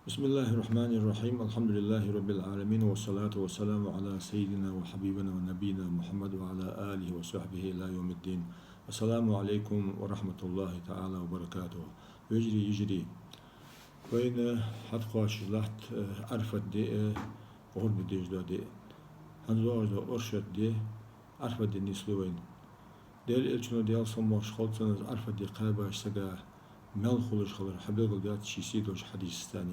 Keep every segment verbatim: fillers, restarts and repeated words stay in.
بسم الله الرحمن الرحيم. الحمد لله رب العالمين، والصلاة والسلام على سيدنا وحبيبنا ونبينا محمد وعلى آله وصحبه إلى يوم الدين. السلام عليكم ورحمة الله تعالى وبركاته. Вежарий, йижарий, вайна хьатӀакхоачаш латт, э, Ӏарфат ди, э, гӀурба деш дола ди. ХӀанз доагӀаш дола оршот ди Ӏарфат ди нийслу вайна. Даьла Элчано, Даьла салам-моаршал хилда цунна, из Ӏарфат ди кхаьбача сага маьл хулаш хилар хьабелгалдаьд ший сийдолча хьадисаца.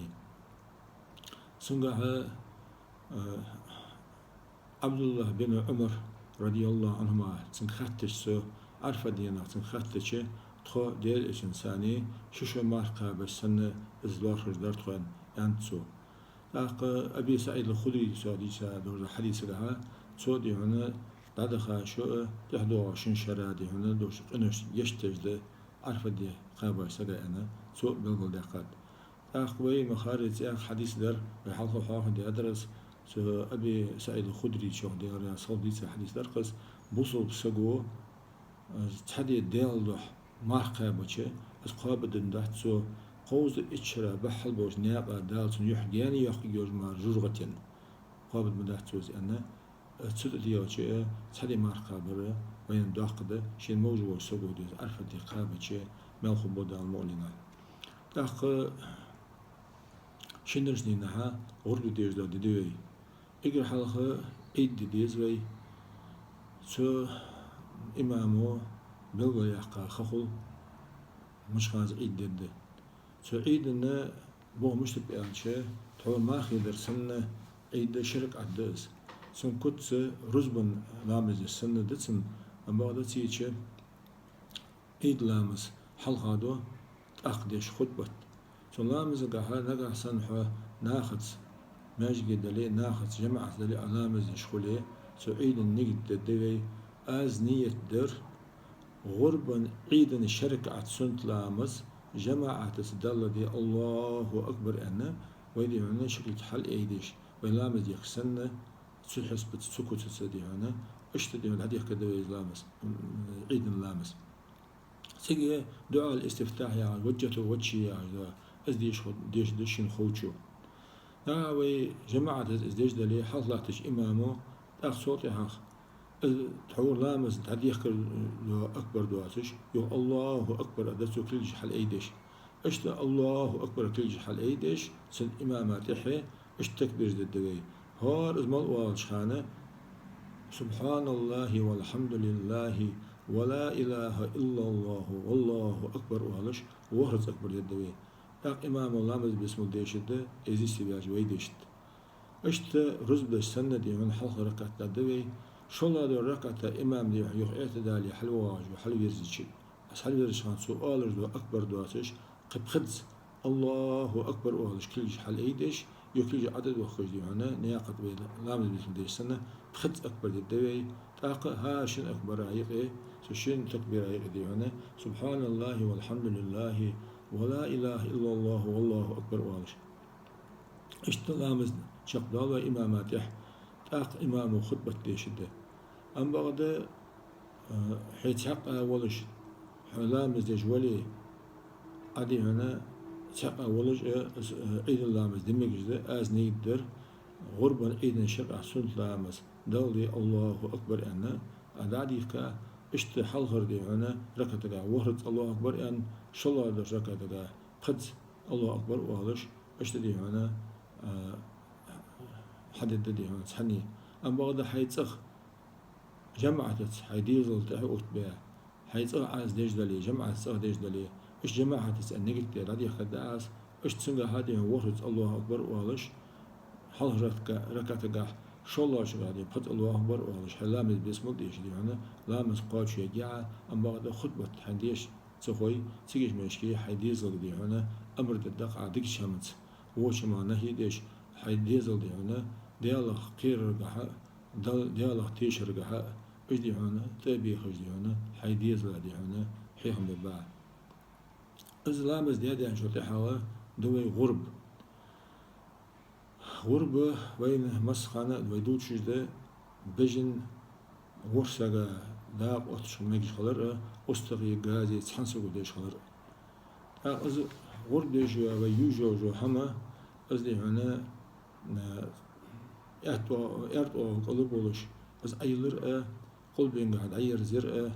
Цунгахьа, э, Ӏабдуллахь бин Ӏумар, радияллахӀу Ӏанхума, цунга хаьттача, цу Ӏарфат дийнахьа цунга хаьттача, тхо Даьла Элчанца ши шу марха кхаьбача санна из лоархӀаш дар тхона, аьннад цо. ТӀаккха Аби СаӀид ал-Худрийс дийца долча хьадисагахьа, цо, дий хьона, дӀадаха шу а, тӀехьа доагӀача шин шера, дий хьона, долча къиношта гешт деш да Ӏарфат ди кхаьбача сага, аьнна, цо белгалдаьккхад. ТӀаккха вай ма харра цхьа хьадис дар, вай хьалха хьоахадаьдар из, цу Аби СаӀид ал-Худрийс, Даьла раьза хилва цунна, дийца хьадис дар-кх из: бусалба саго, э, цхьа ди Даьла духьа марха кхаьбача, из кхоабаденна дац цо кховзткъеи итт шера бахьал болча наькъа Дала цун юхь гаьна йоаккхаргйолаш мара жожагӀатен. Кхоабаденна дац цо из, аьнна, э, цу тӀа дегӀача, э, цхьа ди марха кхабар, э, вайна доккха да, шийна мовж волча саго деза Ӏарфат ди кхабача, маьл хургба Дала мукъалехь. ТӀаккха шиннарча дийнахьа гӀурба деш дола ди да вай. Эггара хьалха Ӏид ди деза вай. Цу имамо белгалъяьккха ха хул, мишта хаза Ӏид дергда. Цу Ӏида бохам мишта ба аьлча, тхьовра мархий дар санна, Ӏид ши ракаӀат да из. Цун куц рузбан ламаз деш санна да цун, амма бакъда цигача Ӏид ламаз хьалха ду, тӀаккха деш хутбат. Цу ламазагахьа нагахьа санна хьо нахаца, маьждиге дале, нахаца, жамаӀатаца дале а ламаз деш хуле, цу Ӏида нигат дергда вай: аз ният дир гӀурбан Ӏида ши ракаӀат суннат ламаз жамаӀатаца Далла де, АллахӀу акбар аьнна, вай, дий хьона, ши кулг хьалъайдеш, вай ламаз дехка санна, цу хьисапаца, цу куцаца, дий хьона, иштта, дий хьона, дӀадехкаргда вай из ламаз, м, Ӏида ламаз. Цига дуӀа ал-истифтахь яхаш, ваджжахӀту ваджхӀи яхаш да, из деш ху-, деш да шин ховчо. ДӀа вай жамаӀатаца из деш дале, хьалха латтача имамо, тӀаккха цул тӀехьагӀа, из тхьовра ламаз дӀадехкар дола акбар доацаш, юха АллахӀу акбар а да цо кулгаш хьалъайдеш. Иштта АллахӀу акбар кулгаш хьалъайдеш, цун имама тӀехьа иштта такбираш дергда вай. ХӀара из мел оалача хана: سبحان الله والحمد لله ولا إله إلا الله والله أكبر оалаш, ворхӀазза акбар дергда вай. ТӀаккха имамо ламаз бисмал дешаргда, из йисте ваьлча вай дешаргда. Иштта рузба деш санна, дий хьона, хьалхара ракаӀат дергда вай. ШоллагӀдола ракаӀата имам, дий хьона, юха эӀтидале хьалвоагӀаш ва, хьалверзача, из хьалверзача хана цо оалаш дола акбар доацаш, кхы пхезза АллахӀу акбар оалаш кулгаш хьалъайдеш, юха кулгаш Ӏодохкаш, дий хьона, наькъа тӀа вай ламаз бисмал деш санна, пхезза акбар дергда вай. ТӀаккха хӀара шин акбара юкъе, цу шин такбира юкъе, дий хьона, سبحان الله والحمد لله ولا إله إلا الله والله أكبر оалаш. Иштта ламаз чакхдоал вай имама тӀехьа, тӀаккха имамо хутбат дешаргда. Амма бакъда, э, хьо цхьаккха волаш, хьо ламаз деш вале, Ӏа, дий хьона, цхьаккха волаш а, э, Ӏида ламаз де мегаш да, аз нигат дир гӀурбан Ӏида ши ракаӀат суннат ламаз Далла де, АллахӀу акбар аьнна, Ӏа дӀадехка, иштта хьалхара, дий хьона, ракаӀатагахьа ворхӀазза АллахӀу акбар аьнна, шоллагӀдолча ракаӀатагахьа пхезза АллахӀу акбар оалаш, иштта, дий хьона, а, хьадергда, дий хьона, цхьанне. Амма бакъда хьай цӀагӀа жамаӀатаца хьай дезала тӀехьа оттабе, хьай цӀагӀа Ӏа из деш дале, жамаӀатаца цӀагӀа деш дале, иштта жамаӀатаца аьнна нигат де дӀадехкаргда Ӏа из, иштта цунгахьа, дий хьона, ворхӀазза АллахӀу акбар оалаш, хьалхарча ракаӀатагахьа, шоллагӀчунгахьа, дий хьона, пхезза АллахӀу акбар оалаш, хьай ламаз бисмал деш, дий хьона, ламаз кхоачашъергья Ӏа, амма бакъда хутбат хьайна деш ца хой, цига ишта мешки хьай дезалга, дий хьона, амар дергда-кх Ӏа дикача хӀаманца, воча хӀамах нахьи деш, хьай дезал, дий хьона, Даьлах кхераргахьа, Дал-, Даьлах тешаргахьа, иштта, дий хьона, тӀабехаш, дий хьона, хьай дезала, дий хьона, хьехам бергба Ӏа. Из ламаз даь даьнначул тӀехьагӀа да вай гӀурба. ГӀурба вайна массахана а вай дувцаш да, бежан ворхӀ сага дакъа отташ мегаш хилар а, устагӀеи газеи цхьан саго деш хилар а. ТӀаккха из гӀурба деш йола вай юаш йола хӀама, Из, дий хьона, э, аьтто-, аьрда оагӀув кӀала болаш, из Ӏоелар а, къулбенгахьа дӀаерзаяр а,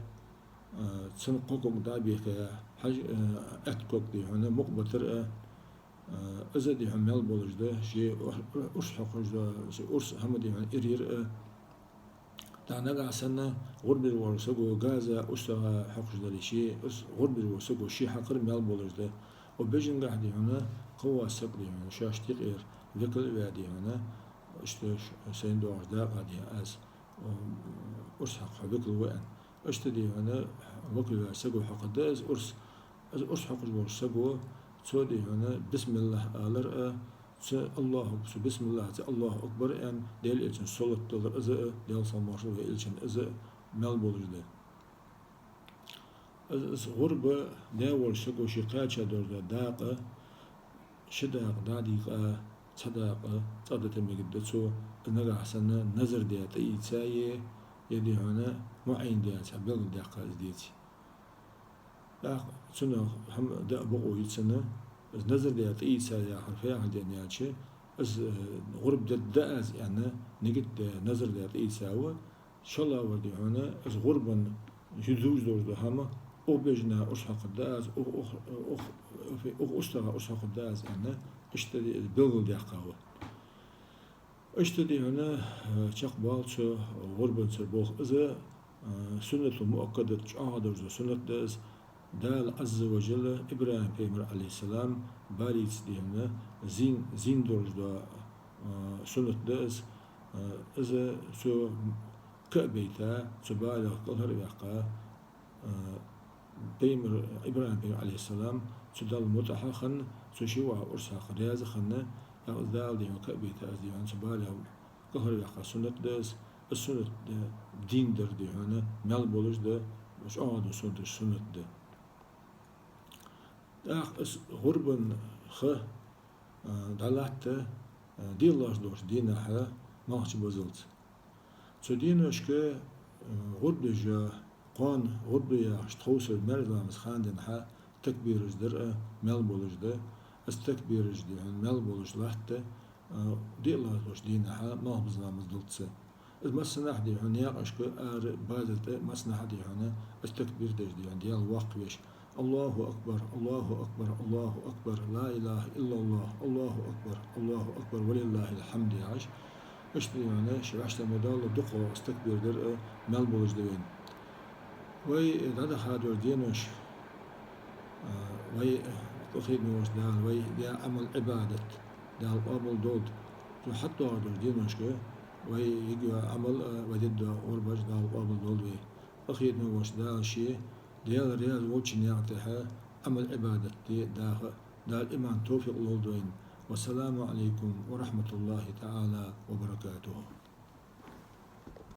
э, цун кхо ког дӀабехка, хьаж-, э, аьтта ког, дий хьона, мукъабитар а, э, из, дий хьона, маьл болаш да, ше ур-, урс хьокхаш да, ше урс хӀама, дий хьона, ираяр а. ТӀаккха нагахьа санна гӀурбаш волча саго газа, устагӀа хьокхаш дале, ше, из гӀурбаш волча саго ше хьакхар маьл болаш да. Укх бежангахьа, дий хьона, кхывола саг, дий хьона, шоашта юкъера викал а ваь, дий хьона, иштта ш-, сайна доагӀача дакъа, дий хьона, аз, м, урс хьакха хьо викал ва аьнна. Иштта, дий хьона, викал ваь саго хьокхаргда из урс. Из урс хьокхаш волча саго, цо, дий хьона, бисмиллахӀ алар а, цо АллахӀу, цо бисмиллахӀ, цо АллахӀу акбар аьнна, Даьла Элчан салот далар, из а, Даьла салам-моаршал хилда вай Элчанна, из а маьл болаш да. Из, из гӀурба даь волча саго ше кхаьча долаш дола дакъа, ши дакъа дӀадийкъа, цхьа дакъа цӀа дита мегаргда цо, из нагахьа санна назар даь тӀаийца е, е, дий хьона, муӀаййан даь, цхьа белгалдаьккха из деце. ТӀаккха цунах хӀама даа бокъо я цунна, из назар даь тӀаийца яхар фу яхар да аьлча, из, э, гӀурба дергда аз аьнна, нигат даь, назар даь тӀаийца ва, шоллагӀвар, дий хьона, из гӀурбан юдуж долаш дола хӀама, укх бежана урс хьокхаргда аз, укх, укх, укх, укх устагӀа урс хьокхаргда аз аьнна, иштта белгалдаьккха ва. Иштта, дий хьона, э, чакхбоал цу гӀурбанцара болх. Из, э, суннатул муаккадат, чӀоагӀа долаш дола суннат да из. Дала Ӏазза ва жалла ИбрахӀим пайхамар, Ӏалайхи ссалам, барийца, дий хьона, зийна, зийна долаш дола, э, суннат да из. Э, из цо КаӀбайта, цу балех кӀалхарваьккха, э, пайхамар, ИбрахӀим пайхамар, Ӏалайхи ссалам, цу Далла мутӀахьа хинна, цо ше ваха урс хьакха раьза хинна, тӀаккха из Дала, дий хьона, КаӀбайта из, дий хьона, цу балех кӀалхарваьккха суннат да из, из суннат да, дийна дар, дий хьона, маьл болаш да, чӀоагӀа дола суннаташ суннат да. ТӀаккха из гӀурбан ха, э, дӀалатт, э, диълагӀа долча дийнахьа малхбузалца. Цу деношка, э, гӀурба деш, кхоана гӀурба ду яхаш тховсара маьркӀажа ламаза хана денз хьа такбираш дар а маьл болаш да. Из такбираш, дий хьона, маьл болаш латт, э, диълагӀа долча дийнахьа малхбуза ламаз далца. Из массанахьа, дий хьона, наькъашка, ара, базар тӀа массанахьа, дий хьона, из такбир деш, дий хьона, Даьла воккхавеш. АллахӀу акбар, АллахӀу акбар, АллахӀу акбар, ла илахӀа иллаллахӀ, АллахӀу акбар, АллахӀу акбар, ва лиллахӀил хьамд яхаш. Иштта, дий хьона, ши вӀаштӀа ма далла, дукхагӀа из такбир дар а маьл болаш да вайна. Вай дӀадахача денош, а, вай къахетаме волча Дала вай даь Ӏамал-Ӏибадат Дала къоабал долда. Цу хьатӀадоагӀача деношка вай ергйола Ӏамал а, вай дергдола гӀурбаш Дала къоабал долда вай. Къахетаме волча Дала ше, Даьла раьза волча наькъа тӀа Ӏамал-Ӏибадат де даха Дала иман, товфикъ лолда вайна. Вассаламу Ӏалайкум ва рахьматуллахӀи таӀала ва баракатухӀ.